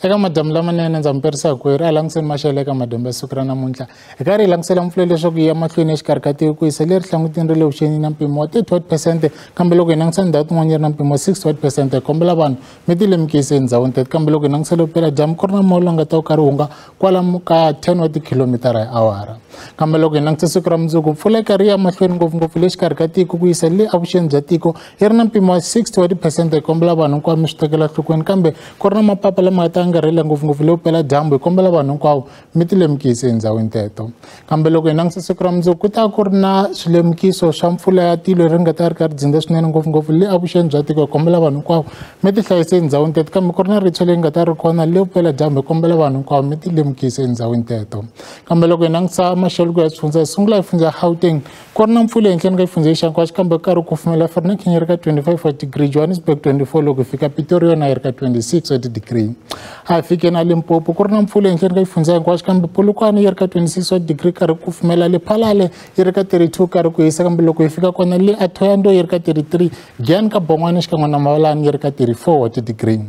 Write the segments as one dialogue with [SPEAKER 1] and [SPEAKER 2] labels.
[SPEAKER 1] Eka madyambu lamanene ndza mi perisa hinkwerhu a hi langutiseni maxelo eka madyambu ya siku ra namuntlha. Hi karhi hi langutisela mpfula leswaku yi ya mahlweni exikarhi ka tiko ku yisa leri hlangutini ra le vuxeni na mpimo wa 38%, kambe loko hi langutisa ndhawu tin'wana yi ri na mpimo wa 68%. Hi kombela vanhu mi ti lemukisa etindhawini teto. Kambe loko hi langutisela vupeladyambu ku ri na moya lowu nga ta wu karhi wu hunga kwalomu ka 10 wa tikhilomitara hi awara. Kambe loko hi langutisa siku ra mundzuku, mpfula yi karhi yi ya mahlweni ngopfungopfu le xikarhi ka tiko ku yisa le avuxeni bya tiko yi ri na mpimo wa 60 wa tiphesente. Hi kombela vanhu hinkwavo mi swi tekela enhlokweni, kambe ku ri na mapapa lama nga ta angarhela ngopfungopfu le vupeladyambu. Hi kombela vanhu hinkwavo mi ti lemukisa etindhawini teto. Kambe loko hi langutisa siku ra mundzuku, ku ta ku ri na swilemukiso swa mpfula ya tilo leri nga ta ri karhi dzindza swinene ngopfungopfu le avuxeni bya tiko. Hi kombela vanhu hinkwavo mi ti hlayisa etindhawini teto, kambe ku ri na ritshwa leri nga ta ri kona le vupeladyambu. Hi kombela vanhu hinkwavo mi ti lemukisa etindhawini teto. Kambe loko hi langutisa maxelo ku ya swifundza, hi sungula hi fundza Gauteng, ku ri na mpfula ehenhleni ka xifundza lexi hinkwaxo, kambe ku karhi ku kufumela. Vereeniging yi ri ka 25 wa degree, Johannesburg 24, loko hi fika Pretoria yona yi ri ka 26 wa degree. A hi fike na Limpopo, ku ri na mpfula ehenhleni ka xifundza hinkwaxo, kambe Polokwane yi ri ka 26 wa degree, karhi ku kufumela. Lephalale yi ri ka 32, karhi ku hisa, kambe loko hi fika kona le Thohoyandou yi ri ka 33, Giyani ka Bongwana xikan'we na Mavalani yi ri ka 34 wa degree.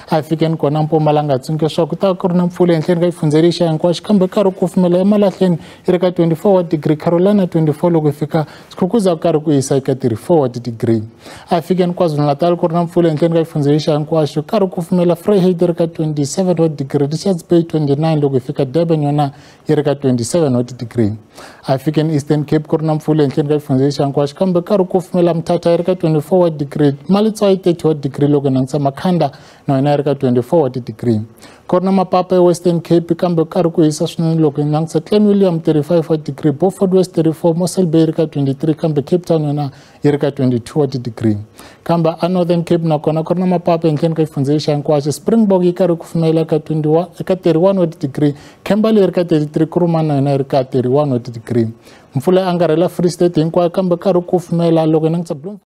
[SPEAKER 1] A hi fikeni kona Mpumalanga, tsundzuka leswaku ku ta ku ri na mpfula ehenhleni ka xifundza lexi hinkwaxo, kambe karhi ku kufumela. Emalahleni yi ri ka 24 wa degree, Carolina 24, loko hi fika Skukuza ku karhi ku hisa eka 34 wa degree. A hi fikeni KwaZulu-Natal, ku ri na mpfula ehenhleni ka xifundza lexi hinkwaxo, karhi ku kufumela. Vryheid yi ri ka 27 wa degree, Richards Bay 29, loko hi fika Durban yona yi ri ka 27 wa degree. A hi fikeni Eastern Cape, ku ri na mpfula ehenhleni ka xifundza lexi hinkwaxo, kambe karhi ku kufumela. Mthatha yi ri ka 24 wa degree, Maletswai 30 wa degree, loko hi langutisa Makhanda na yona yi ri ka 24 wa degree. Ku ri na mapapa eWestern Cape, kambe karhi ku hisa swinene. Loko hi langutisa Clan William 35 wa degree, Beaufort West 34, Mossel Bay yi ri ka 23, kambe Cape Town yona yi ri ka 22 wa degree. Kambe a Northern Cape nakona ku ri na mapapa ehenhleni ka xifundza lexi hinkwaxo. Springbok yi karhi kufumela ka 21, eka 31 wa degree, Kimberley yi ri ka 33, Kuruman na yona yi ri ka 31 wa degree. Mpfula yi angarhela Free State hinkwayo, kambe karhi ku kufumela. Loko hi langutisa Bloemfontein